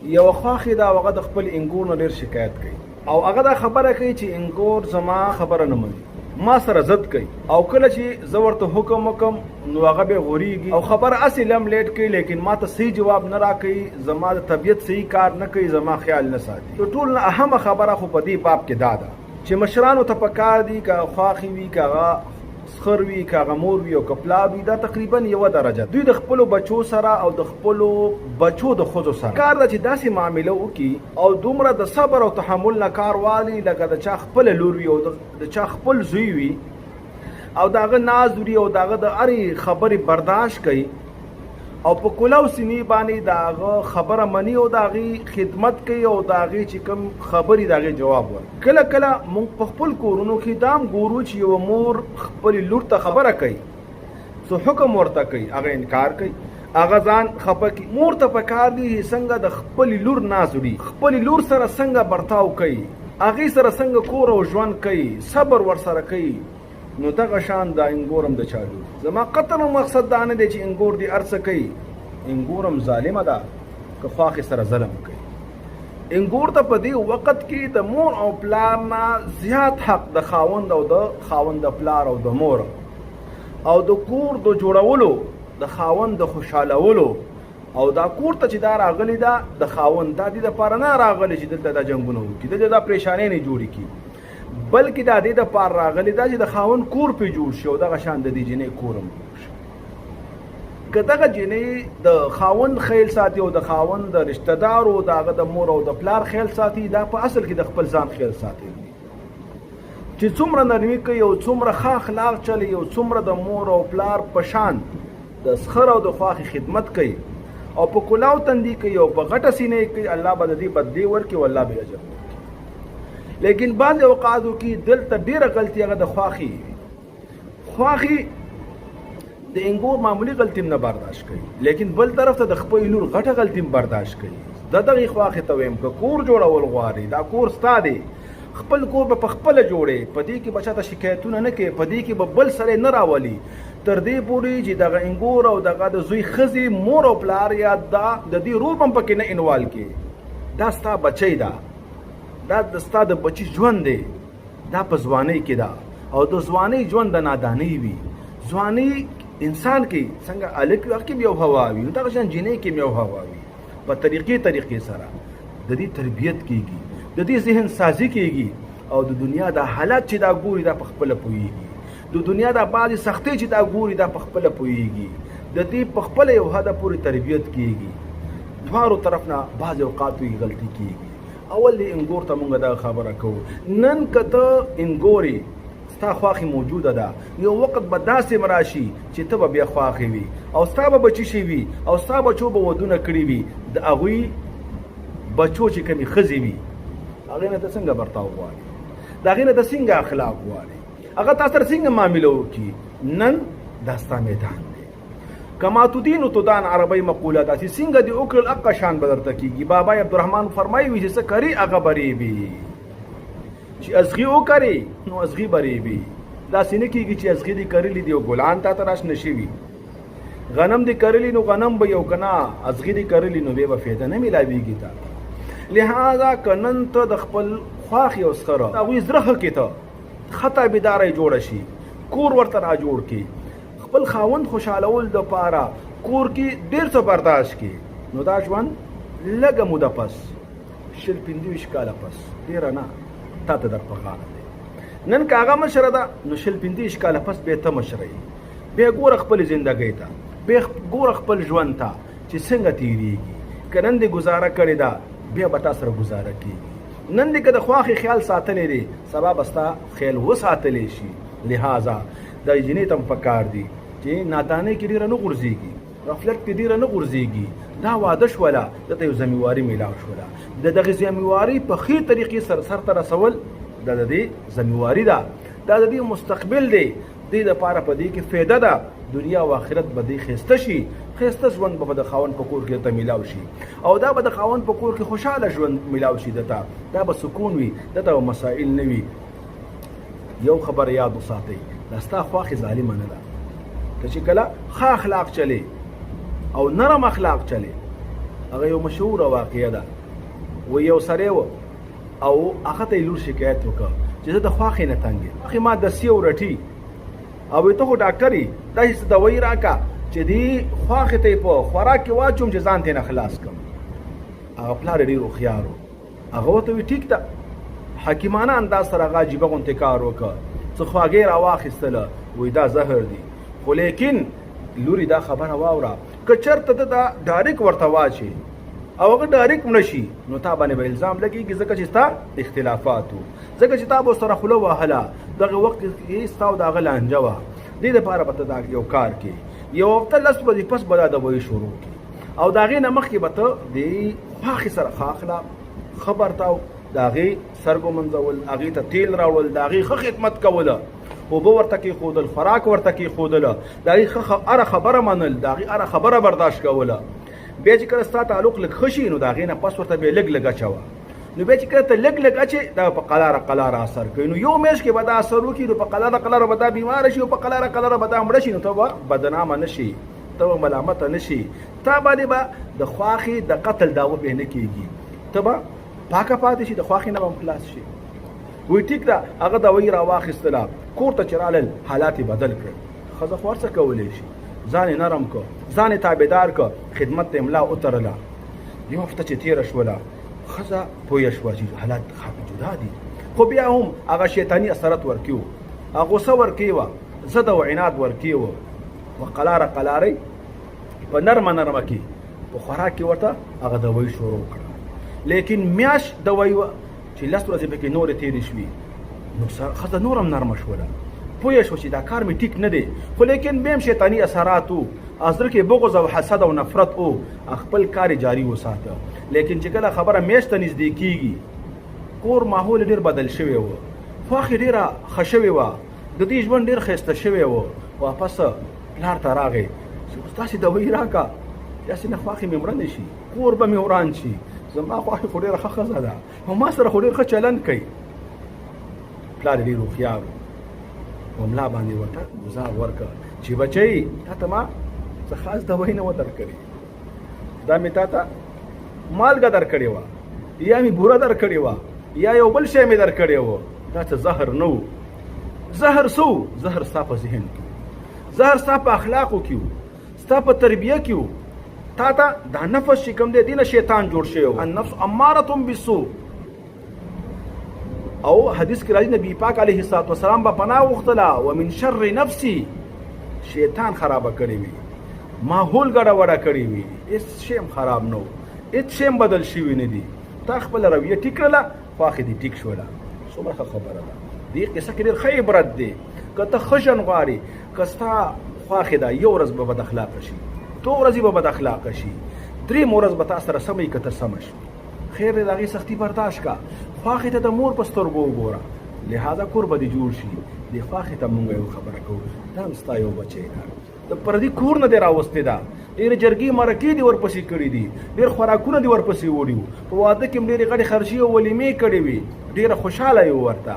یوه خواښې ده او هغه د خپل انګور نه ډېر شکایت کوي او هغه دا خبره کوي چې انګور زما خبره نه مني، ما سره ضد کوي او کله چې زه ورته حکم وکم نو هغه به غوریږي او خبره هسې لم لیټ کوي، لیکن ما ته صحیح جواب نه راکوي، زما د طبیعت صحیح کار نه کوي، زما خیال نه ساتي. د ټول نه اهمه خبره خو په دې باب کې دا ده چې مشرانو ته پکار دي که خواښې وي، که هغه سخر وي، که هغه مور وي او که پلار وي، دا تقریبا یوه درجه دوی د خپلو بچو سره او د خپلو بچو د ښځو سره کار ده چې داسې معامله وکړي او دومره د صبر او تحمل نه کار والي لکه د چا خپله لور وي او د چا خپل زوی وي او د هغه ناز وي او د هغه د هرې خبرې برداشت کوي او په کلاو سینې باندې د هغه خبره مني او د هغې خدمت کوي او د هغې چې کوم خبرې د هغې جواب ورکوي. کله کله موږ په خپل کورونو کې دا هم ګورو چې یوه مور خپلې لور ته خبره کوي، څه حکم ورته کوي، هغه انکار کوي، هغه ځان خپه کوي. مور ته پکار دي چې څنګه د خپلې لور ناز وړي، خپلې لور سره څنګه برتاو کوي، هغې سره څنګه کور او ژوند کوي، صبر ورسره کوي. نو دغه شان دا انګور هم د چا لور. زما قطعاً مقصد دا نه دی چې انګور دې هر څه کوي، انګور هم ظالمه ده که خواښې سره ظلم کوي. انګور ته په دې وخت کې د مور او پلار نه زیات حق د خاوند او د خاوند د پلار او د مور او د کور د جوړولو، د خاوند د خوشحالولو او دا کور ته چې دا راغلی ده د خاوند دا دې دپاره نه راغلی چې دلته دا جنګونه وکړي، دلته دا پریشانۍ نه جوړې کړي، بلکې دا دې دپاره راغلی ده چې د خاوند کور پرې جوړ شي او دغه شان د دې جینۍ کور هم جوړ شي. که دغه جینۍ د خاوند خیل ساتي او د خاوند د رشته دارو، د هغه د مور او د پلار خیل ساتي، دا په اصل کې د خپل ځان خیل ساتي. چې څومره نرمي کوي او څومره ښه اخلاق چلوي او څومره د مور او پلار په شان د سخر او د خواښې خدمت کوي او په کلاو تندي کوي او په غټه سینه کوي، الله به د دې بدلې ورکړي او الله به اجر ورکړي. لیکن بعضې اوقاتو کې دلته ډېره غلطي هغه د خواښې خواښې د انګور معمولی غلطي هم نه برداشت کوي، لیکن بل طرف ته د خپل لور غټه غلطي هم برداشت کوي. د دغې خواښې ته وایم که کور جوړول غواړي، دا کور ستا دی، خپل کور به په خپله جوړې، په دې کې به چاته شکایتونه نه کوې، په دې کې به بل سړی نه راولي، تر دې پورې چې دغه انګور او دغه د زوی ښځې مور او پلار یا دا د دې رور به هم پکې نه انوال کې. دا ستا بچی ده، دا د ستا د بچي ژوند دی، دا په ځوانۍ کې ده او د ځوانۍ ژوند د نادانۍ وي. ځواني انسان کې څنګه هلک وي هغه کې یو هوا وي، نو دغه شان جینۍ کې یو هوا وي. په طریقې طریقې سره د دې تربیت کیږي، د دې ذهن سازي کیږي او د دنیا د حالات چې دا ګوري دا په خپله پوهیږي، د دنیا د بعضې سختۍ چې دا ګوري دا په خپله پوهیږي، د دې په خپله یو حده پورې تربیت کیږي. دواړو طرف نه بعضې اوقاتو کې غلطي کیږي. اول دې انګور ته مونږ دا خبره کوو، نن که ته انګورې ستا خواښې موجوده ده، یو وخت به داسې هم راشي چې ته به بیا خواښې وي او ستا به بچي شي وي او ستا بچو به ودونه کړي وي، د هغوی بچو چې کومې ښځې وي هغې نه ته څنګه برتاو غواړې، د هغې نه ته څنګه اخلاق غواړې، هغه تا سره څنګه معامله وکړي. نن دا ستا میدان دی. کما تدین تدان عربی مقوله ده چې څنګه دې وکړل هغه شان به درته کېږي. بابا عبدالرحمن فرمایي چې څه کري هغه به رېبي، چې ازغي وکري نو ازغي به رېبي. داسې نه کېږي چې ازغي دې کرلي دي او ګلان تا ته راشنه شوي، غنم دې کرلي نو غنم به یو که نه ازغي دې کرلي نو بیا به فایده نه میلاویږي تا ته. لهذا که نن ته د خپل خواښې او سخره هغوی زړه ښه کړې، ته ښه تابعداره یې جوړه شي، کور ورته را جوړ کړي، خپل خاوند خوشحالول د پاره کور کې ډېر څه برداشت کړي، نو دا ژوند لږه موده پس 20 25 کاله پس ډېره نه تا ته در په غاړه دی. نن که هغه مشره ده نو 20 25 کاله پس بیا ته مشره یې، بیا ګوره خپلې زندګۍ ته، بیا ګوره خپل ژوند ته چې څنګه تېرېږي. که نن دې ګزاره کړې ده بیا به تا سره ګزاره کېږي. نن دې که د خواښې خیال ساتلی دی سبا به ستا خیال وساتلی شي. لهذا دا جینۍ ته هم پکار دي چې نادانۍ کې ډېره نه غورځېږي، غفلت کې ډېره نه غورځېږي. دا واده شوله، ده ته یو ذمهواري میلاو شوله، د دغې ذمهواري په ښې طریقې سره سرته رسول دا د دې ذمهواري ده، دا د دې مستقبل دی. دې دپاره په دې کې فایده ده، دنیا او آخرت به دې ښایسته شي، ښایسته ژوند به د خاوند په کور کې درته میلاو شي او دا به د خاوند په کور کې خوشحاله ژوند میلاو شي درته، دا به سکون وي، درته به مسائل نه وي. یو خبر یاد وساتئ، دا ستا خواښې ظالمه نه ده، ته چې کله ښه اخلاق چلې او نرم اخلاق چلې هغه یو مشهوره واقعه ده. و یو سړی و او هغه ته یې لور شکایت وکړ چې زه د خواښې نه تنګ یم، خواښې ما دسي او رټي، او ته خو ډاکټر یې، داسې څه دوایي راکړه چې دې خواښې ته یې په خوراک کې واچوم چې ځان ترې نه خلاص کړم. هغه پلار یې ډېر هوښیار و، هغه ورته وایي ټیک ده، حکیمانه انداز سره هغه عجیبه غونتې کار وکړ، څه خواږه یې راواخیستله، وایي دا زهر دي، خو لیکن لوري دا خبره واوره، که چېرته ته دا ډایرک ورته واچې او هغه ډایرک مړه شي نو تا باندې به الزام لګېږي، ځکه چې ستا اختلافات وو، ځکه چې تا به سره خوله وهله، دغه وخت کې ستا او د هغه لانجه وه، دې دپاره به ته دا یو کار کې یو هفته لس ورځې پس به دا دوایي شروع کړي، او د هغې نه مخکې به ته د خواښې سره ښه اخلاق، ښه برتاو، د هغې سر ګومنځول، هغې ته تیل راوړل، د هغې ښه خدمت کوله، اوبه ورته کېښودل، خوراک ورته کېښودله، د هغې ښه هره خبره منل، د هغې هره خبره برداشت کوله. بیا چې کله ستا تعلق لږ ښه شي نو د هغې نه پس ورته بیا لږ لږ اچوه، نو بیا چې کله ته لږ لږ اچې دا په قلاره قلاره اثر کوي، نو یو میاشت کې به دا اثر وکړي، نو په قلاره قلاره به دا بیماره شي او په قلاره قلاره به دا مړه شي، نو ته به بدنامه نه شي، ته به ملامته نه شي، تا باندې به د خواښې د قتل دعوه به نه کېږي، ته به پاکه پاتې شي، د خواښې نه به هم خلاص شي. وایي ټیک ده، هغه دوایي راواخیستله، کور ته چې رالل حالات یې بدل کړل، ښځه خو هر څه کولی شي، ځان یې نرم کړ، ځان یې تابعدار کړ، خدمت ته یې ملا وتړله. یو هفته چې تېره شوله ښځه پوهه شوه چې حالات جدا دي، خو بیا هم هغه شیطاني اثرات ورکې وو، هغه غوسه ورکې وه، زد او عناد ورکې وو، په قلاره قلارۍ په نرمه نرمه کې په خوراک کې ورته هغه دوایي شروع کړه. لیکن میاشت دوایي وه چې لس ورځې پکې نورې تېرې شوې، نو ښځه نور هم نرمه شوله، پوه شوه چې دا کار مې ټیک نه دی، خو لیکن بیا هم شیطاني اثرات وو، زړه کې بغض او حسد او نفرت وو، خپل کار یې جاري وساته. لیکن چې کله خبره میاشت ته نږدې کېږي، کور ماحول ډېر بدل شوی و، خواښې ډېره ښه شوې وه، د دې ژوند ډېر ښایسته شوی و. واپس پلار ته راغی چې اوس داسې دوایي راکړه داسې نه خواښې مې مړه نه شي، کور به مې وران شي، زما خواښې خو ډېره ښه ښځه ده او ما سره خو ډېر ښه چلند کوي. پلار یې ډېر هوښیار و، په ملا باندې ورته ګوزار ورکړ چې بچی تا ته ما څه خاص دوایي نه وه درکړې، دا مې تا ته مالګه درکړې وه، یا مې بوره درکړې وه، یا یو بل شی مې درکړی و، دا څه زهر نه و. زهر څه و؟ زهر ستا په ذهن کې و، زهر ستا په اخلاقو کې و، ستا په تربیه کې و. تا ته دا نفس چې کوم دی، دې نه شیطان جوړ شوی و، النفس امارة بالسوء. او حدیث کې راځي نبی پاک علیه الصلاة والسلام به پناه غوښتله ومن شر نفسي، شیطان خرابه کړې وي، ماحول ګډه وډه کړې وي، هېڅ شی هم خراب نه و، هېڅ شی هم بدل شوي نه دي. تا خپله رویه ټیک کړله، خواښې دې ټیک شوله. څومره ښه خبره ده. دې قصه کې ډېر ښه عبرت دی. که ته ښه ژوند غواړې، که ستا خواښې ده یو ورځ به بد اخلاقه شي، دوه ورځې به بد اخلاقه شي، دریم ورځ به تا سره سمه وي که ته سمه شوې. خیر دی، د هغې سختي برداشت کا، خواښې ته د مور په سترګو وګوره، لهذا کور به دې جوړ شي. دې خواښې ته مونږ یو خبره کوو، دا هم ستا یو بچی ده، د پردي کور نه دی راوستې ده، ډېرې جرګې مرکې دې ورپسې کړې دي، ډېر خوراکونه دې ورپسې وړي وو، په واده کې هم ډېرې غټې خرچې او ولیمې کړې وې، ډېره خوشحاله یې ورته.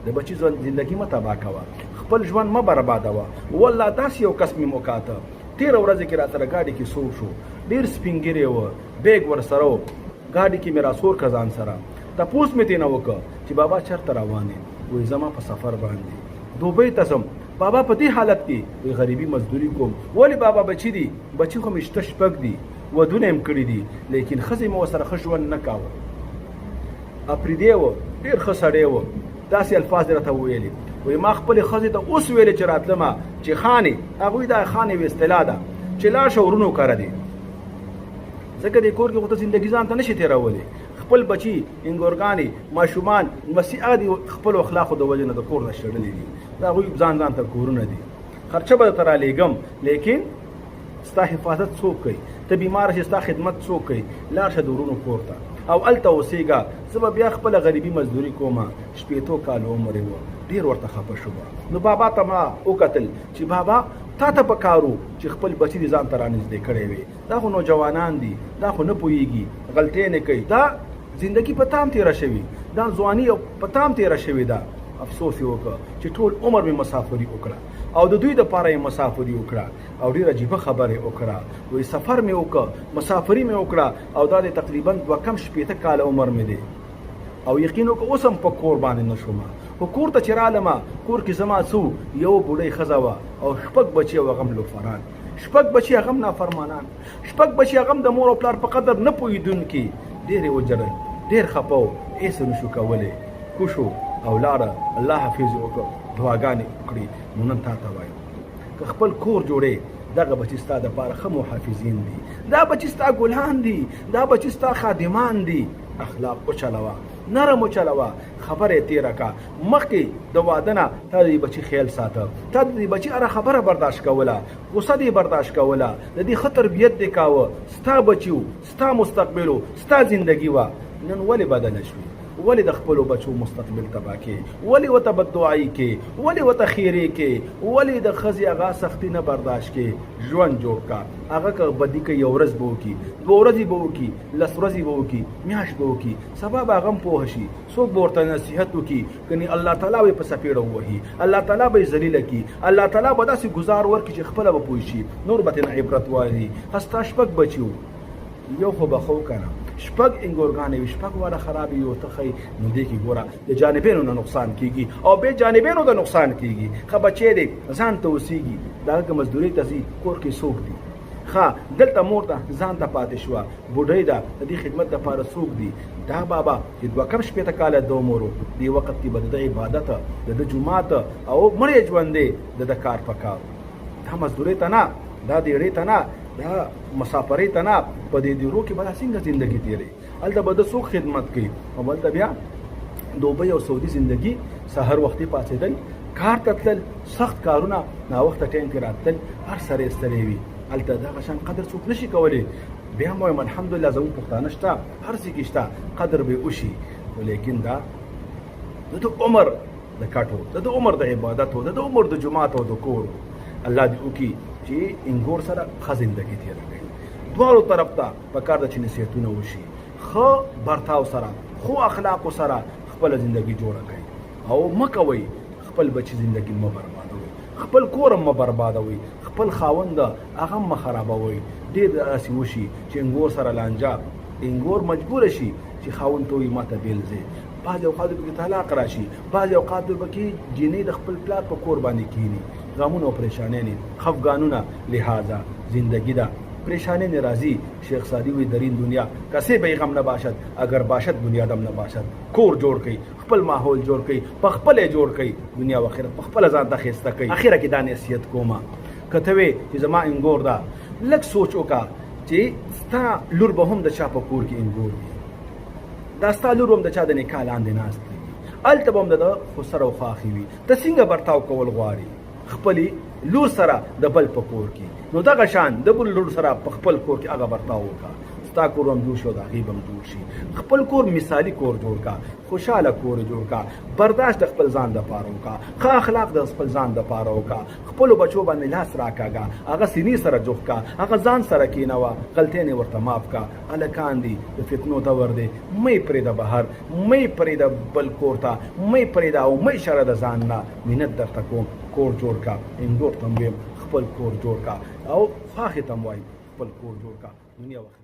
د بچي ژوند زندګي مه تباه کوه، خپل ژوند مه بربادوه. والله داسې یو کس مې وکاته، تېره ورځ کې راسره ګاډي کې سور شو، ډېر سپین ږیری و، بیګ ورسره و، ګاډي کې مې راسور که ځان سره. تپوس مې ترېنه وکړ چې بابا چېرته روان یې؟ وایي زما په سفر باندې دوبۍ ته ځم. بابا په دې حالت کې؟ وایي غریبي مزدوري کوم. ولې بابا بچي دي؟ بچي خو مې شته، شپږ دي، ودونه یې هم کړي دي، لیکن ښځې مې ورسره ښه ژوند نه کاوه. اپریدی و، ډېر ښه سړی و. داسې الفاظ یې راته وویلې، وایي ما خپلې ښځې ته اوس ویلې چې راتلمه چې خانې، هغوی دا خانې یوه اصطلاح ده چې لاړ شه ورونو کره دې، ځکه دې کور کې خو ته زندګي ځان ته نشې تېرولی، خپل بچي، انګورګانې، ماشومان، لمسي هغه دي خپلو اخلاقو د وجې نه د کور نه شړلي دي، د هغوی ځان ځان ته کورونه دي، خرچه به درته رالیږم، لیکن ستا حفاظت څوک کوي؟ ته بیمار شې ستا خدمت څوک کوي؟ لاړ شه د ورونو کور ته او هلته اوسېږه، زه به بیا خپله غریبي مزدوري کوم. شپېتو کالو عمر یې و، ډېر ورته خفه شوم. نو بابا ته ما وکتل چې بابا تا ته په کار و چې خپل بچي دې ځان ته رانږدې کړی وي، دا خو نوجوانان دي، دا خو نه پوهېږي، غلطۍ نه کوي، دا زندگی په تام تېره شوې، دا ځواني په تام تېره شوې ده. افسوس یې وکړ چې ټول عمر مې مسافري وکړه، او د دوی دپاره یې مسافري وکړه او ډېره عجیبه خبره یې وکړه. وایي سفر مې وکړ، مسافري مې وکړه او دا دی تقریبا 62 کاله عمر مې دی او یقین وکړه اوس هم په کور باندې نه شوم. خو کور ته چې رالم، کور کې زما څه وو؟ یوه بوډۍ ښځه وه او شپږ بچي او هغه هم لوفران، شپږ بچي هغه هم نافرمانان، شپږ بچي هغه هم د مور او پلار په قدر نه پوهېدونکي. ډېر یې وژړل، ډېر خفه و، هېڅ یې نشو کولی. کوشو او لاړه، الله حافظ یې وکړ، دعاګانې وکړې. نو نن تا ته وایم که خپل کور جوړې، دغه بچي ستا دپاره ښه محافظین دي، دا بچي ستا ګلان دي، دا بچي ستا خادمان دي. اخلاق وچلوه، نرم وچلوه، خبره یې تېره که. مخکې د واده نه تا د دې بچي خیال ساته، تا د دې بچي هره خبره برداشت کوله، غوسه دې برداشت کوله، د دې ښه تربیت دې کاوه. ستا بچي و، ستا مستقبل و، ستا زندګي وه. نن ولې بدله شوې؟ ولې د خپلو بچو مستقبل تباه کې؟ ولې ورته بددعایي کې؟ ولې ورته خیرې کې؟ ولې د ښځې هغه سختي نه برداشت کې؟ ژوند جوړ کا. هغه که بدي کوي، یو ورځ به وکړي، دوه ورځې به وکړي، 10 ورځې به وکړي، میاشت به وکړي، سبا به هغه هم پوه شي، څوک به ورته نصیحت وکړي. کني الله تعالی به یې په څپېړه ووهي، الله تعالی به یې ذلیله کړي، الله تعالی به داسې ګزار ورکړي چې خپله به پوه شي، نور به ترېنه عبرت واخلي. ښه ستا شپږ بچي وو، یو خو به ښه و که نه، شپږ انګورګانې وي، شپږ واړه خرابې، یو ته ښه یې. نو دې کې ګوره د جانبینو نه نقصان کېږي او بې جانبینو د نقصان کېږي. ښه بچی دی، ځان ته اوسېږي، د هغه که مزدورۍ ته ځي، کور کې څوک دي؟ ښه دلته مور ته ځان ته پاتې شوه، بوډۍ ده، د دې خدمت دپاره څوک دي؟ دا بابا چې 62 کاله د عمر و، دې وخت کې به د ده عبادت، د ده جومات او مړی ژوند دی، د ده کار په کار. دا مزدورۍ ته نه، دا دیړې ته نه، دا مسافرۍ ته نه، په دې دیرو کې به دا څنګه زندګي تېروي؟ هلته به د څوک خدمت کوي؟ او هلته بیا دوبۍ او سعودي زندګي، سهار وختي پاڅېدل، کار ته تلل، سخت کارونه، ناوخته ټایم کې راتلل، هر سړی ستړی وي. هلته دغه شان قدر څوک نشي کولی. بیا هم وایم الحمدلله زموږ پښتانه شته، هر څه کې شته، قدر به یې وشي، خو لیکن دا د ده عمر د کټو، د ده عمر د عبادتو، د ده عمر د جومات او د کور. الله دې وکړي چې انګور سره ښه زندګي تېره کړي. دواړو طرف ته پکار ده چې نصیحتونه وشي، ښه برتاو سره، ښو اخلاقو سره خپله زندګي جوړه کړئ او مه کوئ خپل بچي زندګي مه بربادوئ، خپل کور هم مه بربادوئ، خپل خاوند هغه هم مه خرابوئ. ډېر داسې وشي چې انګور سره لانجه، انګور مجبور شي چې خاوند ته وایي ماته بېل ځای. بعضې اوقاتو پکې طلاق راشي، بعضې اوقاتو پکې جینۍ د خپل پلار په کور باندې کینی، غمونه او پریشانیانې، خفګانونه. لہذا زندگی ده، پریشانیانې راځي. شیخ سعدي وایي درین دنیا کسې به غم نه باشد، اگر باشد بنیادم نه باشد. کور جوړ کړئ، خپل ماحول جوړ کړئ، په خپله یې جوړ کړئ، دنیا او آخرت په خپله ځان ته ښایسته کړئ. اخره کې دا نصیحت کومه، که ته وې چې زما انګور ده، لږ سوچ وکړه چې ستا لور به هم د چا په کور کې انګور وي، دا ستا لور هم د چا د نکاح لاندې ناست وي، هلته به هم د ده خسر او خواښې وي. ته څنګه برتاو کول غواړې خپلې لور سره د بل په کور کې؟ نو دغه شان د بل لور سره په خپل کور کې هغه برتاو وکړه، ستا کور هم جوړ شي او د هغې به هم جوړ شي. خپل کور مثالي کور جوړ کړه، خوشحاله کور جوړ کړه، برداشت د خپل ځان دپاره وکړه، ښه اخلاق د خپل ځان دپاره وکړه، خپلو بچو باندې لاس راکاږه، هغه سینې سره جوخت کړه، هغه ځان سره کینوه، غلطۍ ورته معاف کړه. هلکان دي، د فتنو دور دی، مه یې پرېږده بهر، مه یې پرېږده بل کور ته، مه یې پرېږده او مه یې شړه د ځان نه. منت درته کوم، کور جوړ کړه. انګور ته هم وایم خپل کور جوړ کړه، او خواښې ته هم وایم خپل کور جوړ کړه. دنیا وخت